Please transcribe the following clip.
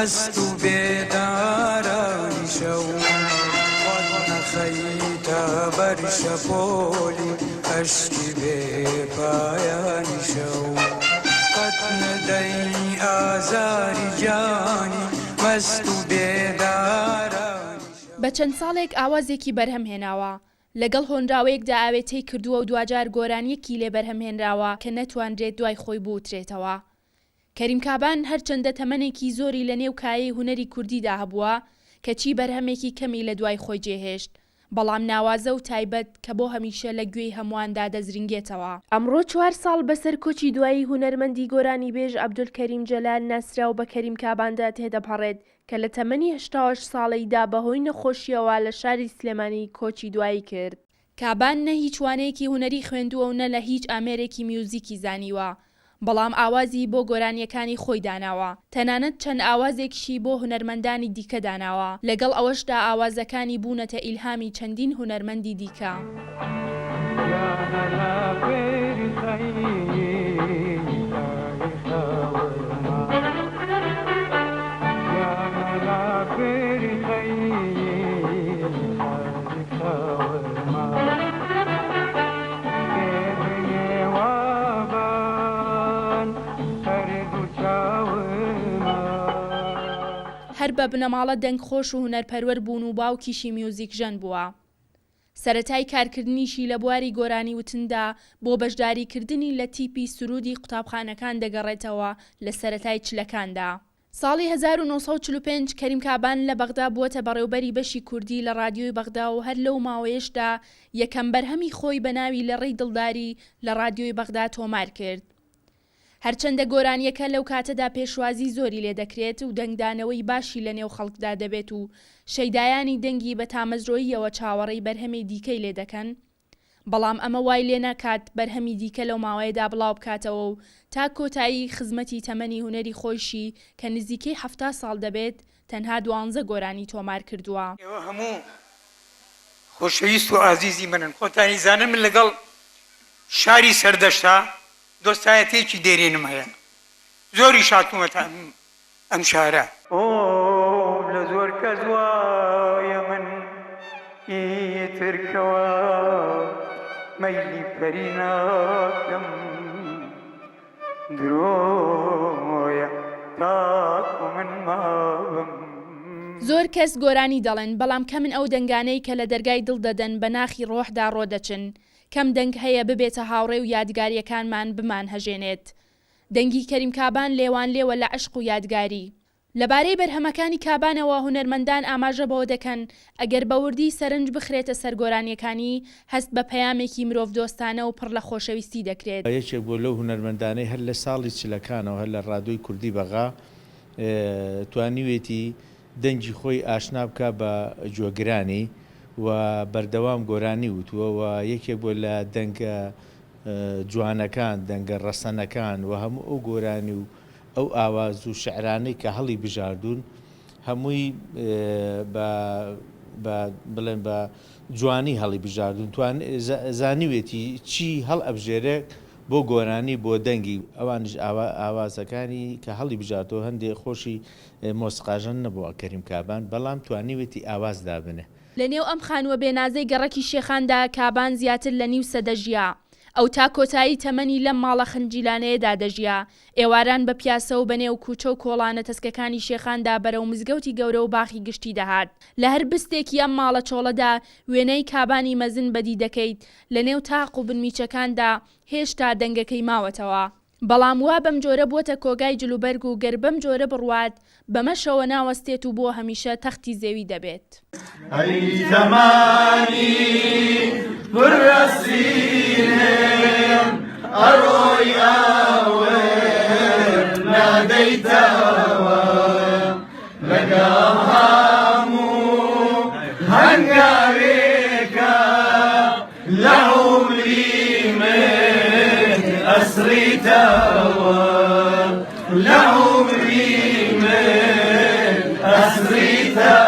مەست و بێدارانی شەو خۆت نەخەیتە بەر شەپۆلی ئەشکی بێ پایانی شەو قەت نەدەی ئازاری گیانی مەست و بێدارانی شەو. بە چەند ساڵێک ئاوازێکی بەرهەم هێناوە، لەگەڵ هۆنراوەیەکدا ئاوێتەی کردووە و دواجار گۆرانییەکی لێ بەرهەم هێنراوە کە نەتوانرێت دوای خۆی بوترێتەوە. کەریم کابان هەرچەندە تەمەنێکی زۆری لە نێو کایەی هونەری کوردیدا هەبووە، کەچی بەرهەمێکی کەمی لە دوای خۆی جێهێشت، بەڵام ناوازە و تایبەت کە بۆ هەمیشە لە گوێی هەموواندا دەزرینگێتەوە. ئەمڕۆ چوار ساڵ بەسەر کۆچی دوایی هونەرمەندی گۆرانیبێژ عەبدولکەریم جەلال ناسراو بە کەریم کاباندا تێدەپەڕێت کە لە تەمەنی 88 ساڵەیدا بەهۆی نەخۆشییەوە لە شاری سلێمانی کۆچی دوایی کرد. کابان نە هیچ وانەیەکی هونەری خوێندووە و نە لە هیچ ئامێرێکی میوزیکی زانیوە، بەڵام ئاوازی بۆ گۆرانییەکانی خۆی داناوە، تەنانەت چەند ئاوازێکیشی بۆ هونەرمەندانی دیکە داناوە، لەگەڵ ئەوەشدا ئاوازەکانی بوونەتە ئیلهامی چەندین هونەرمەندی دیکە. هەر بە بنەماڵە دەنگخۆش و هونەرپەروەر بوون و باوکیشی میوزیکژەن بووە. سەرەتای کارکردنیشی لە بواری گۆرانی وتندا بۆ بەشداریکردنی لە تیپی سروودی قوتابخانەکان دەگەڕێتەوە لە سەرەتای چلەکاندا. ساڵی 1945 کەریم کابان لە بەغدا بووەتە بەڕێوبەری بەشی کوردی لە ڕادیۆی بەغدا و هەر لەو ماوەیەشدا یەکەم بەرهەمی خۆی بە ناوی لە ڕێی دڵداری لە ڕادیۆی بەغدا تۆمار کرد. هەرچەندە گۆرانییەکە لەو کاتەدا پێشوازی زۆری لێ دەکرێت و دەنگدانەوەی باشی لە نێو خەڵکدا دەبێت و شەیدایانی دەنگی بە تامەزرۆییەوە چاوەڕێی بەرهەمی دیکەی لێ دەکەن، بەڵام ئەمە وای لێ ناکات بەرهەمی دیکە لەو ماوەیەدا بڵاو بکاتەوە و تا کۆتایی خزمەتی تەمەنی هونەری خۆیشی کە نزیکەی 70 ساڵ دەبێت تەنها دوانزە گۆرانی تۆمار کردووە. ئێوە هەموو خۆشەویست و ئازیزی منن، خۆتانی زانن من لەگەڵ شاری سەردەشتا دۆستایەتیەکی دێرینم هەیە، زۆریش هاتوومەتە ئەم شارە. ئۆف لە زۆر کەس وایە من ئیتر کەوا مەیلی پەری ناکەم درۆیە تاکو من مابم. زۆر کەس گۆرانی دەڵێن، بەڵام کەمن ئەو دەنگانەی کە لە دەرگای دڵ دەدەن بە ناخی ڕۆحدا ڕۆدەچن. کەم دەنگ هەیە ببێتە هاوڕێ و یادگارییەکانمان بمانهەژێنێت. دەنگی کەریم کابان لێوانلێوە لە عەشق و یادگاری. لەبارەی بەرهەمەکانی کابانەوە هونەرمەندان ئاماژە بەوە دەکەن، ئەگەر بە وردی سەرنج بخرێتە سەر گۆرانییەکانی، هەست بە پەیامێکی مرۆڤدۆستانە و پڕ لە خۆشەویستی دەکرێت. یەکێک بووە لەو هونەرمەندانەی هەر لە ساڵی چلەکانەوە هەر لە ڕادیۆی کوردی بەغا توانیوێتی دەنگی خۆی ئاشنا بکا بە گوێگرانی و بەردەوام گۆرانی وتووە و یەکێک بووە لە دەنگە جوانەکان، دەنگە ڕەسەنەکان و هەموو ئەو گۆرانی و ئەو ئاواز و شعرانەی کە هەڵی بژاردوون هەمووی بە بە بڵێن بە جوانی هەڵی بژاردوون توان زانیوێتی چی هەڵ ئەبژێرێ بۆ گۆرانی بۆ دەنگی ئەوانیش ئاوا ئاوازەکانی کە هەڵی بژاردووە هەندێ خۆشی مۆسیقاژەن نەبووە کەریم کابان بەڵام توانیوێتی ئاواز دابنێ. لە نێو ئەم خانووە بێنازەی گەڕەکی شێخاندا کابان زیاتر لە نیو سەدە ژیا. ئەو تا کۆتایی تەمەنی لەم ماڵە خنجیلانەیەدا دەژیا. ئێواران بە پیاسە و بە نێو کوچە و کۆڵانە تەسکەکانی شێخاندا بەرەو مزگەوتی گەورە و باخی گشتی دەهات. لە هەر بستێکی ئەم ماڵە چۆڵەدا وێنەی کابانی مەزن بەدی دەکەیت، لە نێو تاق و بنمیچەکاندا هێشتا دەنگەکەی ماوەتەوە. بەڵام وا بەم جۆرە بووەتە کۆگای جلوبەرگ و گەر بەم جۆرە بڕوات بەمەشەوە ناوەستێت و بۆ هەمیشە تەختی زێوی دەبێت. ئەی زەمانی پر ئەسرینم ئەڕۆی ئاور نادەیتەوە لەگەڵ هەموو هەنگاوێکە لە عومری من ئەسڕیتەوە لە عومری من ئەسڕیتەوە.